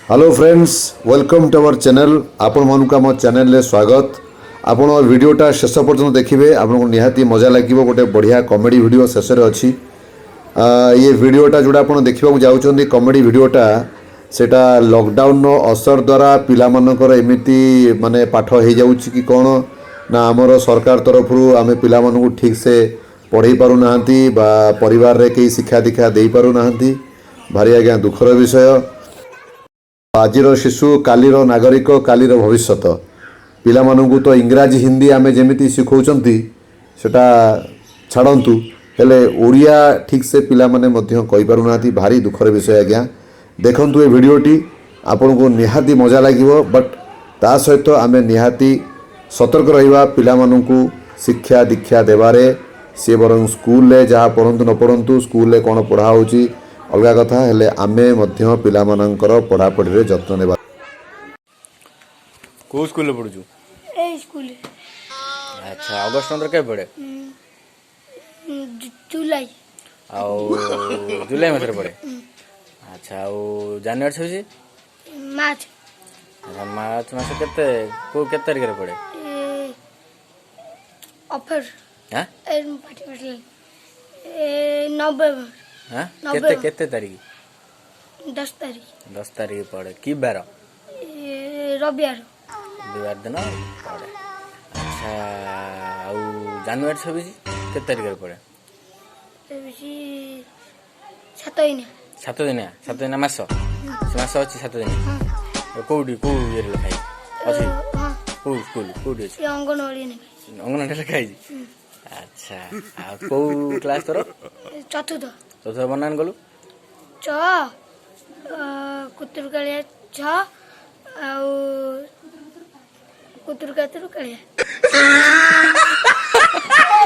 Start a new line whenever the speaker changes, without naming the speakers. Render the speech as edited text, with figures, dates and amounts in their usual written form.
Hello friends, welcome to our channel. ଆପଣମାନଙ୍କୁ ଆମ ଚ୍ୟାନେଲରେ ସ୍ୱାଗତ। ଆପଣ ଭିଡ଼ିଓଟା ଶେଷ ପର୍ଯ୍ୟନ୍ତ ଦେଖିବେ, ଆପଣଙ୍କୁ ନିହାତି ମଜା ଲାଗିବ। ଗୋଟେ ବଢ଼ିଆ କମେଡ଼ି ଭିଡ଼ିଓ ଶେଷରେ ଅଛି। ଇଏ ଭିଡ଼ିଓଟା ଯେଉଁଟା ଆପଣ ଦେଖିବାକୁ ଯାଉଛନ୍ତି, କମେଡ଼ି ଭିଡ଼ିଓଟା, ସେଇଟା ଲକଡାଉନର ଅସର ଦ୍ୱାରା ପିଲାମାନଙ୍କର ଏମିତି ମାନେ ପାଠ ହେଇଯାଉଛି କି କ'ଣ ନା ଆମର ସରକାର ତରଫରୁ ଆମେ ପିଲାମାନଙ୍କୁ ଠିକ୍ସେ ପଢ଼େଇ ପାରୁନାହାନ୍ତି ବା ପରିବାରରେ କେହି ଶିକ୍ଷା ଦୀକ୍ଷା ଦେଇପାରୁନାହାନ୍ତି। ଭାରି ଆଜ୍ଞା ଦୁଃଖର ବିଷୟ। ଆଜିର ଶିଶୁ କାଲିର ନାଗରିକ, କାଲିର ଭବିଷ୍ୟତ। ପିଲାମାନଙ୍କୁ ତ ଇଂରାଜୀ, ହିନ୍ଦୀ ଆମେ ଯେମିତି ଶିଖାଉଛନ୍ତି ସେଟା ଛାଡ଼ନ୍ତୁ, ହେଲେ ଓଡ଼ିଆ ଠିକ୍ସେ ପିଲାମାନେ ମଧ୍ୟ କହିପାରୁନାହାନ୍ତି। ଭାରି ଦୁଃଖର ବିଷୟ ଆଜ୍ଞା। ଦେଖନ୍ତୁ ଏ ଭିଡ଼ିଓଟି, ଆପଣଙ୍କୁ ନିହାତି ମଜା ଲାଗିବ। ବଟ୍ ତା ସହିତ ଆମେ ନିହାତି ସତର୍କ ରହିବା ପିଲାମାନଙ୍କୁ ଶିକ୍ଷା ଦୀକ୍ଷା ଦେବାରେ। ସିଏ ବରଂ ସ୍କୁଲରେ ଯାହା ପଢ଼ନ୍ତୁ ନ ପଢ଼ନ୍ତୁ, ସ୍କୁଲରେ କ'ଣ ପଢ଼ା ହେଉଛି ଅଲଗା କଥା, ହେଲେ ଆମେ ମଧ୍ୟ ପିଲାମାନଙ୍କର ପଢ଼ାପଢ଼ିରେ ଯତ୍ନ ନେବା।
କୋଉ ସ୍କୁଲରେ ପଢୁଛୁ?
ଏଇ ସ୍କୁଲରେ।
ଆଚ୍ଛା, ଅଗଷ୍ଟ 15 କେବେ ପଡ଼େ?
ଜୁଲାଇ।
ଆଉ ଜୁଲାଇ ମାସରେ ପଡ଼େ। ଆଚ୍ଛା, ଆଉ ଜାନୁଆରୀ 26?
ମାର୍ଚ୍ଚ।
ଆଚ୍ଛା, ମାର୍ଚ୍ଚ ମାସ କେତେ, କୋଉ କେତେ ତାରିଖରେ ପଡ଼େ?
ଅଫର।
ଆଁ?
ଏ ପାଟି ପାଟିଲାଣି। ଏ ନଭେମ୍ବର।
ଆଁ, କେତେ?
ନଭେମ୍ବର।
କେତେ ତାରିଖ?
10 ତାରିଖ।
10 ତାରିଖ ପଡ଼େ। କି ବାର?
ରବିବାର।
ରବିବାର ଦିନ ପଡ଼େ। ଆଚ୍ଛା, ଆଉ ଜାନୁଆରୀ 26 କେତେ ତାରିଖରେ ପଡ଼େ?
ବେଶୀ 7 ଦିନ।
7 ଦିନିଆ, 7 ଦିନିଆ ମାସ, ସେ ମାସ ଅଛି 7 ଦିନ। କୋଉଠି, କୋଉ ଇଏରେ ଲେଖା ହେଇଛି ଅଛି?
ହଁ।
କୋଉ ସ୍କୁଲ, କୋଉଠି ଅଛି?
ସେ ଅଙ୍ଗନବାଡ଼ି ନେବେ।
ଅଙ୍ଗନବାଡ଼ି ଲେଖା ହେଇଛି। ଆଚ୍ଛା, ଆଉ କୋଉ କ୍ଲାସ୍ ତୋର?
ଚତୁର୍ଥ।
ଚତୁର୍ଥ। ବନାନ କଲୁ।
ଚ କୁତୁରୁ କାଳିଆ ଛ ଆଉ କୁତୁରୁ କାତୁରୁ କାଳିଆ।